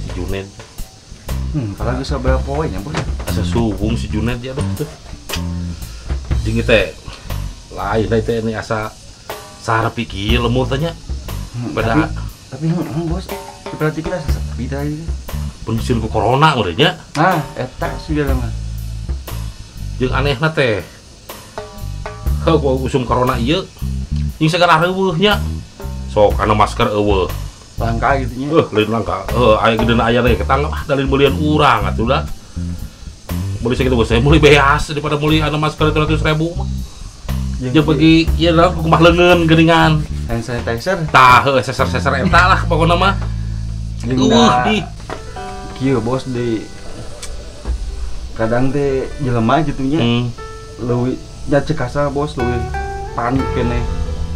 si Junet. Padahal geus sabaraha poe nya, Bos. Asa suhung si Junet ya aduh tuh. Jeung teh lain teh ini asa sarepi kieu lemur teh nya. Pada tapi heeh Bos, diperhatikan asa sepi teh ieu. Pensil ku corona meureun nya. Nah, eta sigana mah. Jeung anehna teh. Heuh ku usum corona ieu jeung sagala reueuh nya. Sok kana masker eueuh. Langka gitu nya. Lain langka. Aya gedeuna aya teh ketang ah dalin beulian urang atuh da. Meuli sakitu geus meuli beas daripada meuli anu masker 300.000 mah. Jeung bagi ieu lah kumaha leungeun geuningan. Hand sanitizer. Tah heuh seser-seser eta lah pokona mah. Eueuh di kieu Bos di kadang teh jelema kitu nya. Leuwih nya cek kasar Bos leuwih panik keneh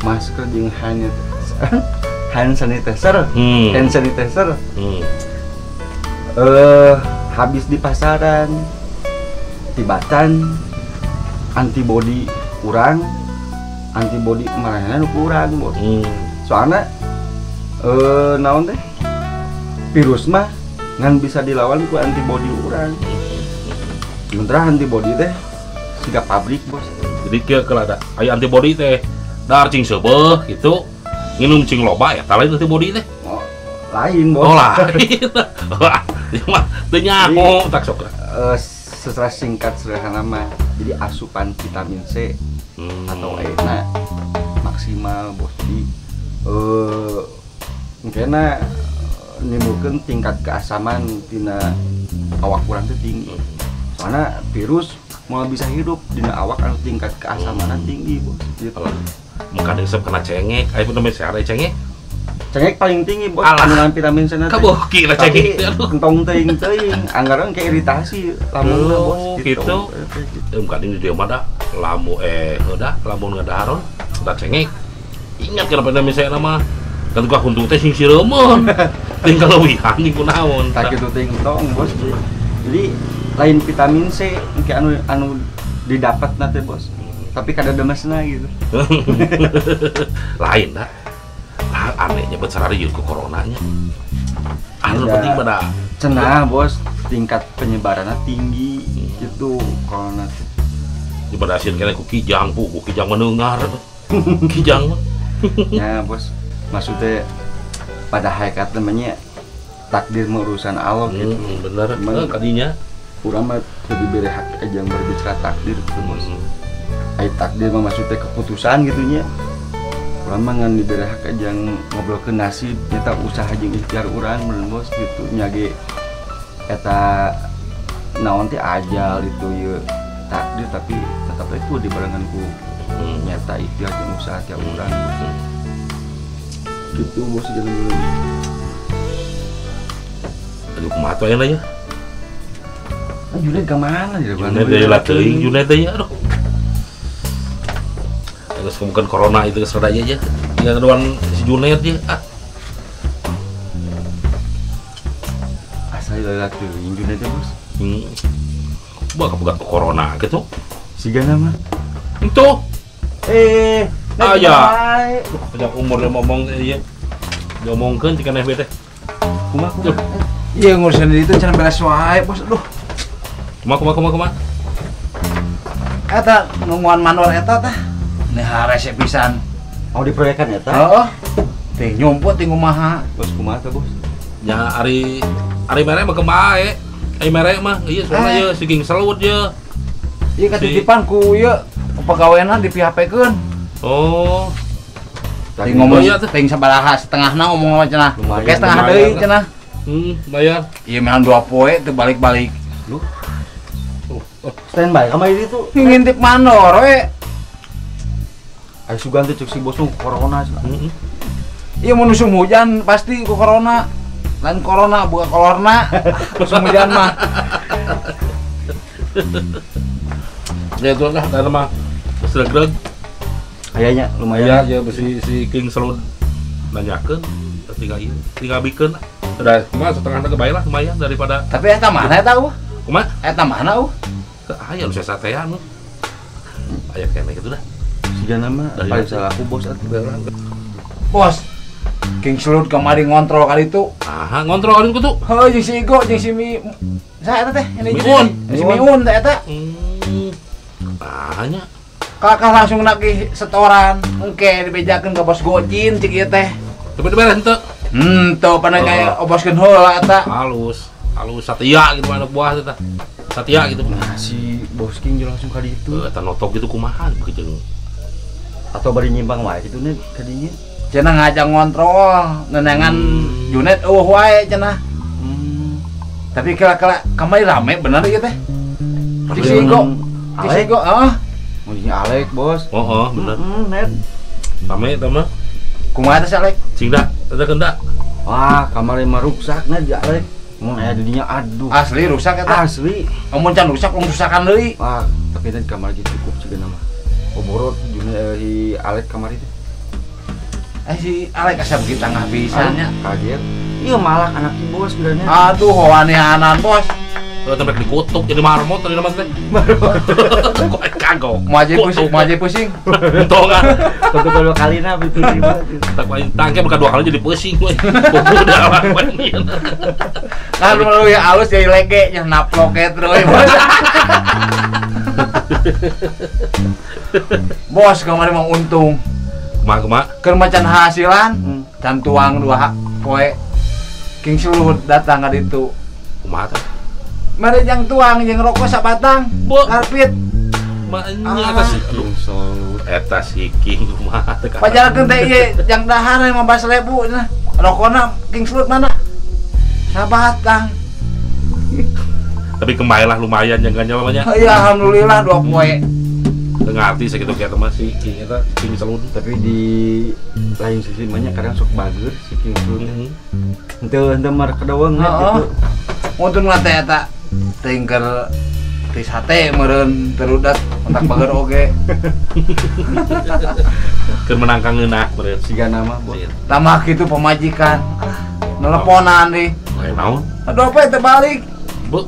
masker jeung hand sanitizer. Hand sanitizer. Habis di pasaran tibatan antibody kurang, antibody marahna nu kurang, Bos. Soalna naon teh? Virus mah ngan bisa dilawan ku antibody urang. Sementara antibody teh siga pabrik, Bos. Jadi kieu keula aya antibody teh dar cing seubeuh gitu. Nginum cing loba ya, lain antibody teh. Oh, lain, Bos. Oh, lain. Wah, ieu mah teu nyaho tak sok. Secara singkat sederhana mah, jadi asupan vitamin C atau airna maksimal, Bos. Jadi engkena nimbulkeun tingkat keasaman tina awak urang teh tinggi. Soalna virus moal bisa hidup dina awak anu tingkat keasamanan tinggi, Bos. Gitu. Muka desep kena cengek, ayo pun namanya sehat cengek. Cengek paling tinggi, Bos. Kandungan vitamin C na teh. Kaboh ki lah cengek teh. Entong teuing-teuing, anggaran kayak iritasi lambungna, Bos. Gitu. Muka di dieu mah dah lamu heuh lamun ngadaharon da cengek. Ingat kana vitamin C na mah. Kan gua huntu teh sing sireumeun. Ting kaleuwihan jeung kunaon. Tah kitu teh entong, Bos. Jadi lain vitamin C engke anu didapatna teh, Bos. Tapi kada demesna gitu. Lain dah. Anehnya bet sararieu ku coronanya. Anu penting pada cenah, Bos, tingkat penyebarannya tinggi gitu corona teh. Di pada asieun keneh ku kijang, ku kijang mendengar. Kijang mah. Ya, Bos. Maksudnya pada hakikat namanya takdir urusan Allah gitu. Bener, kadinya. Urang mah teu dibere hak aja yang berbicara takdir gitu, Bos. Ai takdir mah maksudnya keputusan gitu nya. Urang mah ngan dibere hak aja yang ngobrolkeun nasib nyata usaha jeung ikhtiar urang bener, Bos gitu. Nya ge eta naon teh ajal itu ieu takdir tapi tetap itu dibarengan ku nyata ikhtiar jeung usaha tiap urang. Gitu, Bos, jalan dulu. Aduh, kumaha tuh ayeuna ya? Ah, Junet ka mana ya? Junet deui lah teuing, Junet deui aduh. Geus bukan corona itu geus rada aja. Tinggal ngaduan si Junet ya. Ah. Asa leulah teuing Junet teh, Bos. Bah kaboga corona gitu. Sigana mah. Entuh. Aya. Panjang umur dia ngomong ieu. Diomongkeun cik aneh teh. Kumaha kumaha? Iya ngurusin itu cenah beres wae, Bos. Aduh. Kumaha kumaha kumaha kumaha. Eta nungguan mandor eta tah. Nih harese pisan. Mau diproyekan eta? Heeh. Teh nyumput teh kumaha. Bos kumaha teh, Bos? Ya ari ari mere mah kemae. Ari mere mah ieu soalna ieu si King Selut ieu. Ieu katitipan ku ieu pegawena di PHP-keun. Oh. Ting ngomong ting sabaraha setengahna ngomong mah cenah. Oke setengah deui cenah. Bayar. Ieu mah 2 poe teu balik-balik. Lu. Standby kamari ditu. Ngintip mandor we. Ayo sugan teh cek si bos nu corona cenah. Ieu mun musim hujan pasti ku corona. Lain corona buka kolorna. Musim hujan mah. Ya itu lah da mah geus. Kayaknya lumayan. Ya, ya si King selalu nanyakeun tinggal ieu, tinggal bikeun. Udah kumaha setengah teh bae lah lumayan daripada. Tapi eta mana eta eueuh? Kumaha? Eta mana eueuh? Aya nu satean. Aya keneh kitu dah. Sigana mah paling salah aku bos atuh. Bos. King Selut kamari ngontrol kali itu. Ah, ngontrol kali itu tuh. Heuh, jeung si Igo jeung si Mi saha eta teh? Miun. Si Miun teh eta. Nah nya. Kakak langsung nagih setoran, engke dibejakeun ka bos Gojin cik ieu teh. Tapi beres henteu. Henteu pana kaya oboskeun heula eta. Halus, halus satia gitu anak buah teh. Satia gitu. Nah, si Bos King langsung ka ditu. Eta notok gitu kumaha gitu. Atau bari nyimpang wae kitu nih ka dinya. Cenah ngajak ngontrol, nenengan Junet eueuh wae cenah. Tapi kela-kela kamari rame bener ieu teh. Cik si Igo, cik si Igo, heeh. Mun Alek, Bos. Heeh, bener. Net. Rame eta mah. Kumaha teh si Alek? Cing da, eta keun da. Wah, kamari mah ruksak na di Alek. Mun aya di dinya aduh. Asli rusak eta. Asli. Amun can rusak rusakan deui. Wah, tapi teh kamari cukup cigana mah. Oborot Junet si Alek kamari teh. Si Alek asa begitu tangah pisannya. Kaget. Iya malah anak si bos bilangnya. Aduh, hoanehanan bos. Udah sampai dikutuk jadi marmot tadi nama teh. Marmot. Kok kagok. Mau aja pusing, mau aja pusing. Untung kan. Tentu kedua kali nah itu. Tak lain tangke bukan dua kali jadi pusing we. Udah lah. Kan lu ya halus jadi lege nya naplok terus. Bos kemarin mau untung. Kumaha? Keur macan hasilan, can tuang dua poe. King Selut datang ka ditu. Kumaha teh? Mere jang tuang jeung rokok sabatang, karpit. Maenya eta si King Selut, eta si King kumaha teh? Pajarkeun teh ieu jang dahar 15.000 nah. Rokona King Selut mana? Sabatang. Tapi kembali lah lumayan jangan nyalanya. Iya alhamdulillah dua poe. Ngerti segitu kayak teman si King eta King Selut. Tapi di lain sisi banyak kadang sok bager si King Selut. Henteu henteu mar kedawang gitu. Untung lah teh eta tingker ti sate meureun terudat otak bager oge. Keur menangkang ngeunah meureun siga nama bos. Tambah kitu pemajikan. Nelponan deui. Lain naon? Aduh apa teh balik. Bu.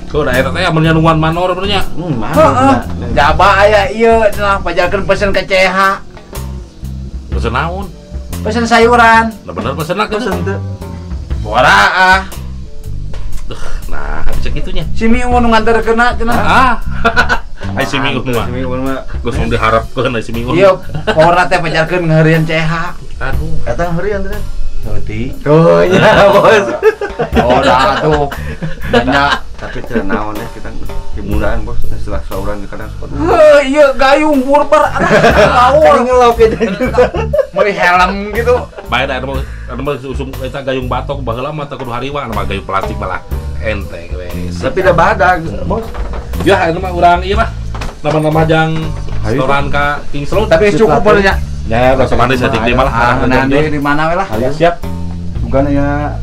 Kau daerah teh amun nyanuan manor bener nya. Manor. Jaba aya ieu cenah pajarkeun pesen ke CH. Pesen naon? Pesen sayuran. Nah bener pesen lah pesen teu. Bora ah. Duh, nah bisa gitunya. Si Miun nganterkeun cenah. Ah. Ai si Miun mah. Si Miun mah geus diharapkeun ai si Miun. Ieu powerna teh pajarkeun ngeurieun CH. Aduh, eta ngeurieun teh. Heuti. Oh iya, bos. Oh, dah tuh. Banyak. Tapi teu naon deh kita hiburan bos setelah sauran kadang suka. Heuh, ieu gayung burber. Aduh, ngelok gitu. Meuli helm gitu. Bae da eta mah usum eta gayung batok baheula mah teu kudu hariwang mah gayung plastik malah enteng we. Tapi da badag, bos. Ya, eta mah urang ieu mah nama-nama jang setoran ka King Selut. Tapi cukup bener nya. Ya, rasa manis saeutik deui malah. Nanti di mana we lah. Siap. Bukan ya.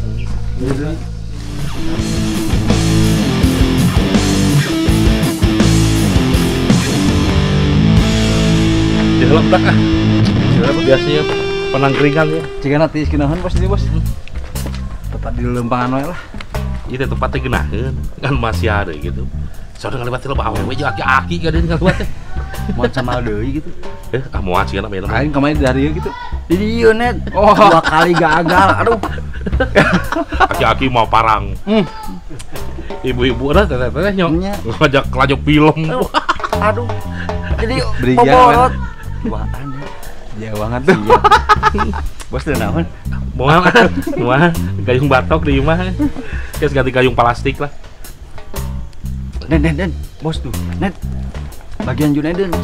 Dihelep dak ah. Biasanya penangkringan ya. Jika nanti kinahan bos ini bos. Tempat di lempangan we lah. Ieu teh tempatnya geunaheun, kan masih ada gitu. Soalnya ngaliwat teh loba awewe jeung aki-aki ka dieu ngaliwat teh. Moal sama deui gitu. Ah moal sih kana mah. Aing kemarin dari ieu gitu. Di dieu net. Oh, dua kali gagal. Aduh. Aki-aki mau parang. Ibu-ibu lah teteh-teteh nyok. Ngajak lajok film. Aduh. Jadi boborot. Duaan ya. Jauh banget tuh. Bos teu naon? Moal. Moal gayung batok di imah. Geus ganti gayung plastik lah. Den, bos tuh. Net. Bagian Juneden.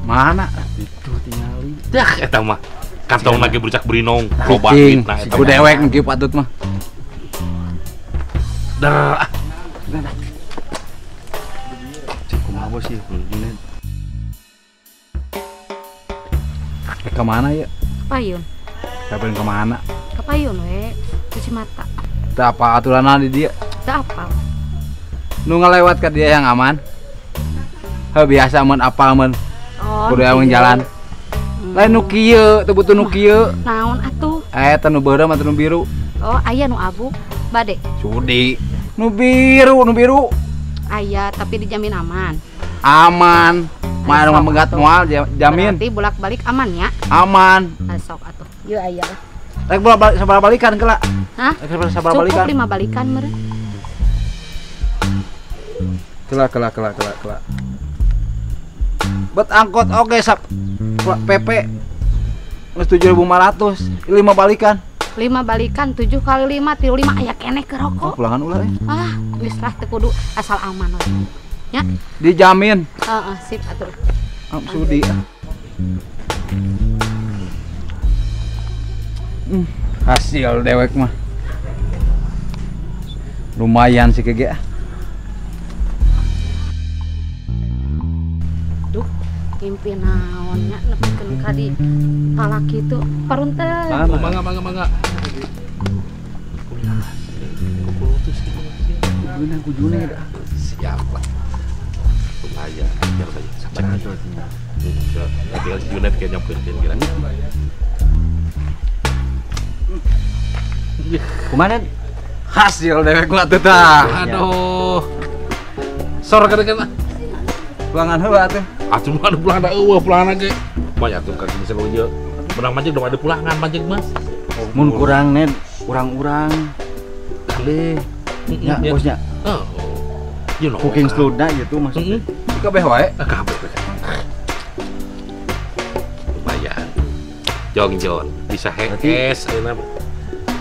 Mana? Itu tingali. Dah eta mah. Kantong lagi bercak berinong, loba duitna eta. Ku dewek nu kieu patut mah. Dah. Cek kumaha bos ieu Juned. Ke mana ya? Ke payun. Kapan ke mana? Ke payun we, cuci mata. Teu apa aturanna di dia? Teu apal. Nu ngalewat ka dia yang aman. Heuh biasa mun apal mun. Oh, kudu yang jalan. Lain nu kieu, teu butuh nu kieu. Naon atuh? Eta nu beureum atuh nu biru. Oh, aya nu abu. Bade. Sudi. Nu biru, nu biru. Aya, tapi dijamin aman. Aman. Mah nu megat moal jamin. Berarti bolak-balik aman ya? Aman. Sok atuh. Ieu aya. Rek sabaraha balikan kela? Hah? Rek sabaraha balikan? Cukup 5 balikan meureun. Kela. Bet angkot oge sap PP geus 7.500, 5 balikan. 5 balikan 7 kali 5 35 aya keneh ke rokok. Oh, pulangan ulah eh. Ah, geus lah teu kudu asal aman we. Nya? Dijamin. Heeh, sip atuh. Ah, sudi. Hasil dewek mah. Lumayan sih kege. Duh, mimpi naon nya nepikeun ka di palak kitu parunten. Mangga mangga mangga. Kujuna kujuna da. Siap lah. Lumayan, biar saja sabar. Tinggal si Junet kayak nyamperin kira. Kumaha? Hasil dewek mah teh tah. Aduh. Sor kana. Pulangan heula atuh. Atuh mah anu pulangan eueuh pulangan ge. Mah atuh kan bisa ieu. Menang majeg dong ada pulangan majeg mah. Mun kurang net urang-urang. Kali. Ya, bosnya. Heeh. You know. Cooking sludna gitu maksudnya. Kabeh wae. Kabeh. Lumayan. Jong-jong bisa hees ayeuna.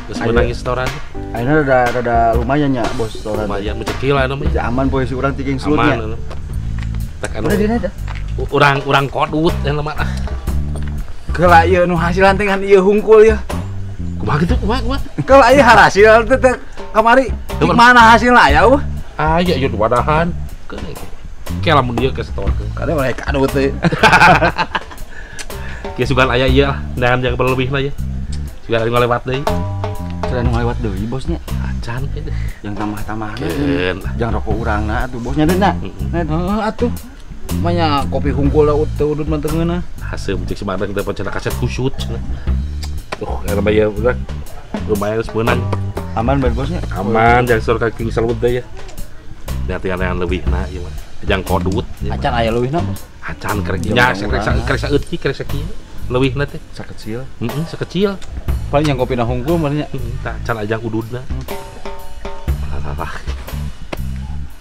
Terus menang setoran. Ayeuna rada lumayan nya bos setoran. Lumayan mencekil ayeuna mah. Aman poe si urang ti King Sludnya. Aman. Tak anu. Urang kodut yang lemah ah. Keula ieu nu hasilan teh ngan ieu hungkul ieu. Kumaha kitu kumaha kumaha? Keula ieu hasil teh kamari. Di mana hasilna aya eueuh? Aya ieu wadahan. Ke lamun ieu ke setorkeun. Kade mereka kadut teh. Kieu sugan aya ieu lah, neangan yang berlebihna ieu. Sugan anu ngalewat deui. Sugan anu ngalewat deui bosnya. Acan kieu. Yang tambah-tambahna. Jangan rokok urangna atuh bosnya teh na. Heeh atuh. Manya kopi hungkul teu udut mah teu ngeunah. Haseum cek si Madang teh cenah kaset kusut cenah. Tuh, eta mah ieu udah lumayan geus meunang. Aman bae bosnya. Aman, jangan sor ka King Salud teh ya. Lihat-lihat leuwihna ieu mah. Jang kodut. Acan aya leuwihna bos. Acan kerek nya kerek saeutik kerek sakieu. Leuwihna teh sakecil. Heeh, sekecil. Paling yang kopina hungkul mah nya. Tah can ajang ududna. Lah.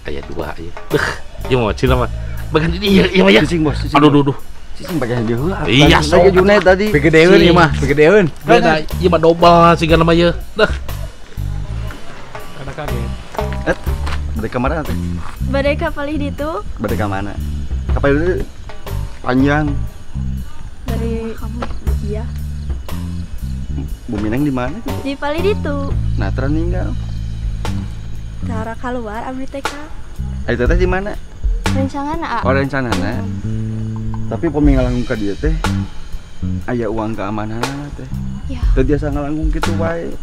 Aya dua ieu. Beuh, ieu mah cina mah. Bagian ini ieu mah ya. Cicing bos, cicing. Aduh duh duh. Cicing bagian dieu heula. Iya, sok Junet tadi. Pigedeun ieu mah, pigedeun. Beda ieu mah dobel siga nama ieu. Deuh. Kada kaget. Et, bade ka mana teh? Bade ka palih ditu. Bade ka mana? Ka palih ditu panjang. Dari kamu. Iya. Bumi Neng di mana? Di palih ditu. Nah, terus ninggal. Cara keluar abdi teh ka. Ari teteh di mana? Rencangan a. Oh, rencanana. Tapi pami ngalangkung ka dieu teh aya uang keamanan teh. Ya. Teu biasa ngalangkung kitu wae.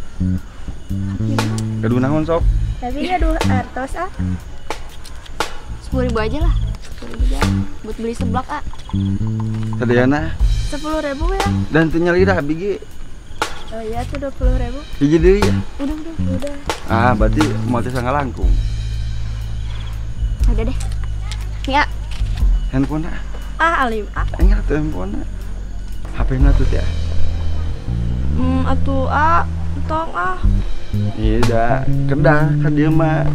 Gaduh naon sok? Tapi gaduh artos ah. 10.000 aja lah. 10.000 aja. Buat beli seblak ah. Sadayana? 10.000 ya. Dan teu nyalira abi ge. Oh iya tuh 20.000. Hiji deui ya? Udah. Ah, berarti moal teh ngalangkung. Udah deh. Ya. Handphone ah. Ah, alim ah. Enggak tuh handphone. HP-na tuh teh. Atuh ah, tong ah. Iya dah, kedah ka dieu mah.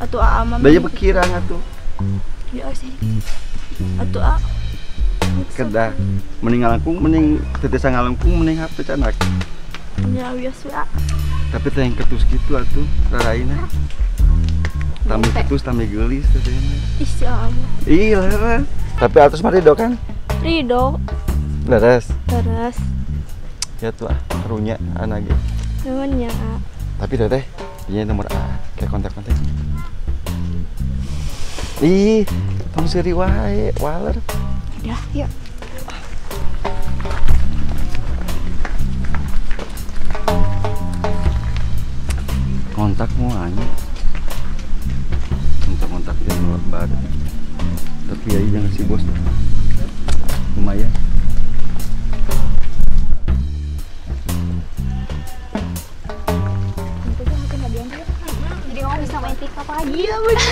Atuh ah mah. Da ieu pikiran atuh. Ya sih. Atuh ah. Kedah mending ngalangkung mending teu tiasa ngalangkung mending HP canak. Ya wios we ah. Tapi teh yang ketus kitu atuh raraina. Tambah ketus tambah geulis teh. Ih si Allah. Ih leres. Tapi atus mah ridho kan? Ridho. Leres. Leres. Ya tuh ah, karunya anak ge. Nuhun nya. Tapi teteh, dia nomor A, kayak kontak-kontak. Ih, tong seuri wae, waler. Udah, yuk. Kontak mau nanya. Kontak-kontak dia nomor baru. Tapi ya jangan si bos. Lumayan. Jadi kamu bisa main TikTok lagi. Iya bener.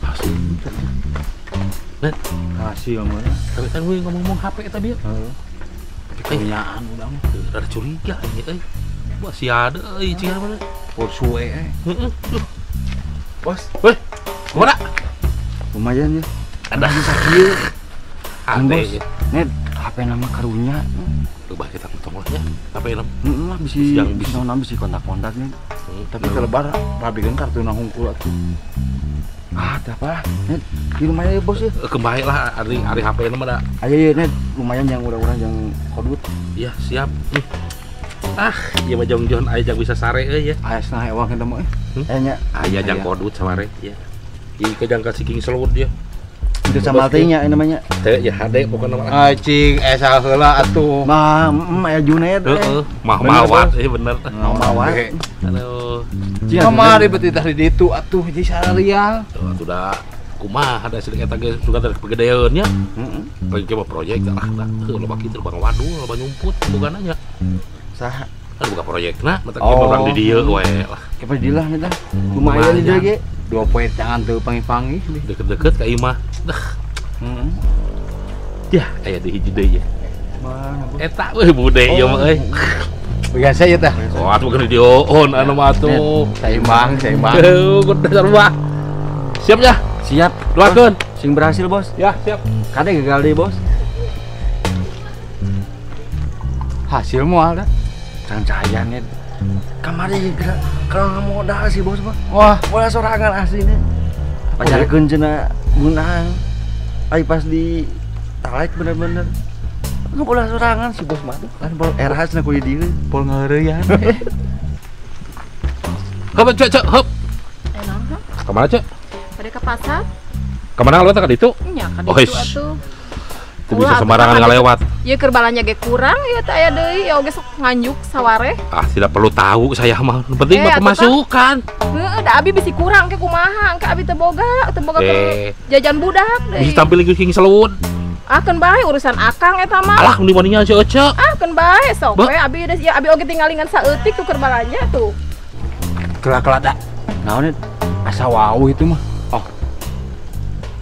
Hasil. Net. Hasil mah. Tapi kan gue ngomong-ngomong HP eta bieu. Heeh. Tapi Punyaan urang mah. Rada curiga ieu euy. Wah sia deui cing mana? Porsue eh. Heeh. Bos. Weh, kumaha? Lumayan ya. Ada sakieu. Ade. Net, HP nama karunya. Ubah kita ketemu lah ya. HP nama. Heeh lah bisi bisa bisi kontak-kontak nih. Tapi kelebar rabikeun kartuna hungkul atuh. Ah, teh apa? Net, di lumayan ya bos ya. Kembali lah ari ari HP nama da. Ayo ya Net, lumayan yang urang-urang yang kodut. Iya, siap. Ah, ieu mah jongjon aya jang bisa sare euy ya. Aya cenah ewang eta mah euy. Aya nya. Aya jang kodut samare ya. Ieu ke jang ka siking selut dia. Itu sama teh nya namanya. Teh ya hade pokona mah. Ah, cing esa heula atuh. Mah aya Junet. Heeh, mah mawat euy bener. Mawat. Aduh. Kamari beuti tah di ditu atuh jadi sararial. Tuh atuh da kumaha da sidik eta ge suka dari kegedean nya. Heeh. Lagi mah proyek lah da. Heuh loba kitu loba ngawadul, loba nyumput bogana nya. Saha? Kan buka proyekna, mata kita urang di dieu we lah. Kepa dilah nih dah. Lumayan di dieu ge. 2 poe jangan teu pangi-pangi. Deket-deket ka imah. Dah. Heeh. Yah, aya di hiji deui ya. Mana bos? Eta euy bude ieu mah euy. Biasa ya tah. Oh, atuh bukan di on anu mah atuh. Saimbang, saimbang. Heuh, kudu sarua. Siap ya? Siap. Doakeun. Sing berhasil, Bos. Ya, siap. Kade gagal deui, Bos. Hasil moal dah. Can caya net. Kamari kalau nggak modal sih bos mah. Wah, bola sorangan asli nih. Pacarkeun cenah menang. Ai pas di talek bener-bener. Nggak bola sorangan si bos mah tuh. Kan bol RH cenah kudu di dieu. Pol ngeureuyaan. Hop, cek, cek, hop. Naon? Kemana, cek? Pada ke pasar. Kemana lu teh ka ditu? Nya ka ditu atuh. Itu bisa sembarangan ngalewat. Ya keur balanja ge kurang ya teh aya deui ya oge sok nganjuk saware. Ah, tidak perlu tahu saya mah. Yang penting mah pemasukan. Heeh, da abi bisi kurang ke kumaha, engke abi teu boga jajan budak deui. Bisa tampil king selud. Ah, keun bae urusan akang eta mah. Alah, mending waninya si Ece. Ah, keun bae sok we abi ya abi oge tinggalingan saeutik tuh keur balanja tuh. Kela-kela da. Naon asa wau itu mah. Oh.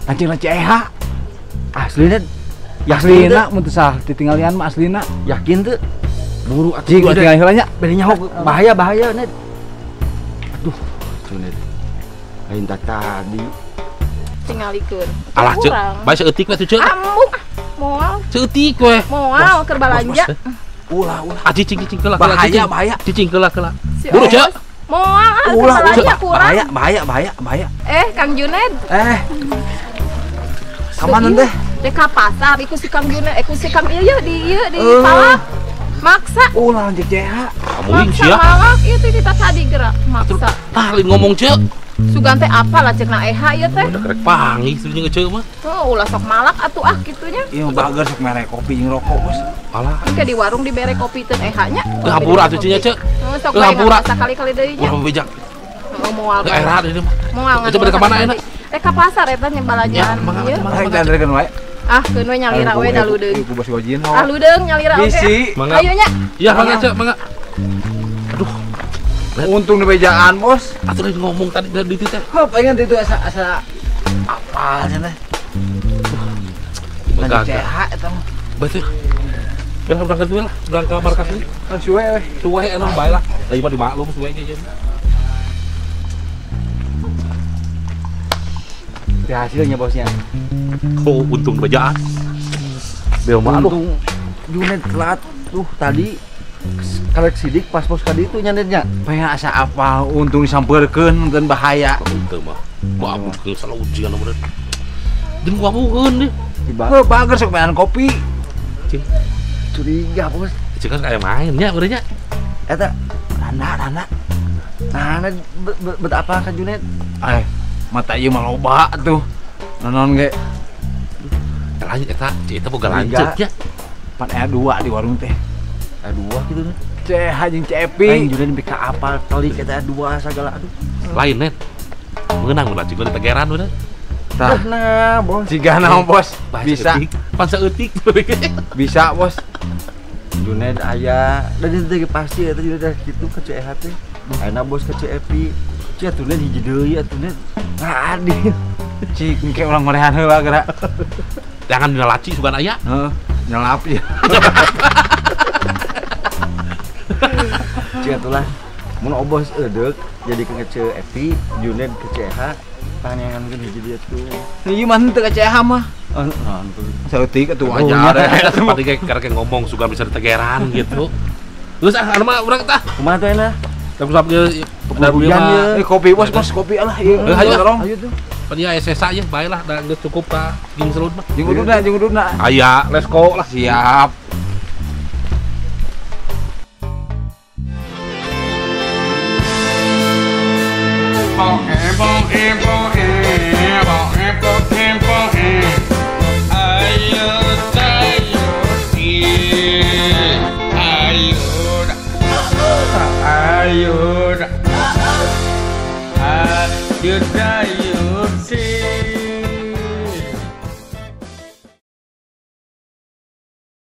Lancing lanci eha. Aslina aslina mun teu salah ditinggalian mah aslina. Yakin teu? Buru atuh cing tinggal heula nya. Bade nyaho bahaya bahaya net. Aduh, Junet. Lain tadi. Tingalikeun. Alah ceuk, bae saeutik we tuh ceuk. Amuk moal. Saeutik we. Moal keur balanja. Ulah ulah. Ah cicing cicing keula bahaya bahaya. Cicing keula keula. Buru ceuk. Moal ah keur balanja kurang. Bahaya bahaya bahaya bahaya. Kang Junet. Kamana teh? Dek ka pasar iku si Kang Junet, iku si Kang ieu di ieu di palak. Maksa. Ulah lanjut CH. Maksa malak ieu teh kita tadi gerak maksa. Tah lain ngomong ceuk. Sugan teh apa lah ceuk na eha ieu teh. Udah kerek panggih jeung ceuk mah. Heuh, ulah sok malak atuh ah kitunya. Ieu bager sok mere kopi jeung rokok, Bos. Alah. Engke di warung dibere kopi teh eha nya. Teu hampura atuh nya ceuk. Heuh, sok bae sakali-kali deui nya. Ulah bejak. Heuh, moal. Teu era deui mah. Moal ngan. Coba ka mana enak? Ka pasar eta nya balanjaan ieu. Mangga wae. Ah, keun we nyalira we da ludeung. Ku bos gojin. Ah, ludeung nyalira oge. Ayo nya. Ya, mangga ceuk, mangga. Aduh. Untung di bejaan, Bos. Atuh lain ngomong tadi di ditu teh. Heuh, pengen ditu asa asa apal cenah. Lanjut CH eta mah. Betul. Ya berangkat dulu lah, berangkat markas ini. Ah, suwe we. Suwe anu bae lah. Lagi mah dimaklum suwe ge. Ya hasilnya bosnya. Oh, untung bejaan. Bel mah untung Junet telat tuh tadi karek sidik pas bos kadi itu nyanetnya. Pengen asa apa untung disampeurkeun mun bahaya. Untung mah. Mabuk salah ujian nomor. Jeung wabukeun deh. Heuh, bager sok mainan kopi. Cing. Curiga bos. Cing kan kayak mainnya urangnya. Eta randa. Nah, bet apa ka Junet? Mata ieu mah loba tuh. Nonon ge. Lanjut eta, eta boga lanjut nya. Pan aya 2 di warung teh. Aya 2 kitu teh. CH jeung CEpi. Aing Junet beka apal telik eta 2 sagala aduh. Lain net. Meunang ulah cik ditegeran udah. Tah. Nah, bos. Jiga naon bos? Bisa. Pan saeutik. Bisa, bos. Junet aya, da teh pasti eta Junet kitu ka CH teh. Ayeuna bos ka CEpi. Cik atuh net hiji deui atuh net. Nah, adil. Cik engke urang ngorehan heula geura. Jangan dina laci sugan aya. Heeh, nyelap ya. Cik atulah. Mun obos edeuk jadi ke Ceu Epi, Juned ke CH, tanyangankeun hiji dia tuh. Ieu mah henteu ka CH mah. Oh, henteu. Saeutik atuh ajar. Tadi ge karek ngomong suka bisa ditegeran gitu. Geus ah anu mah urang tah. Kumaha tuh enak? Tapi sampe ada hujan mah. Eh kopi bos bos kopi alah ieu. Hayu tolong. Ayo tuh. Pan ieu aya sesa ieu bae lah da geus cukup ka jeung serut mah. Jeung ududna, jeung ududna. Aya, let's go lah. Siap. Ayo, ayo, ayo, ayo.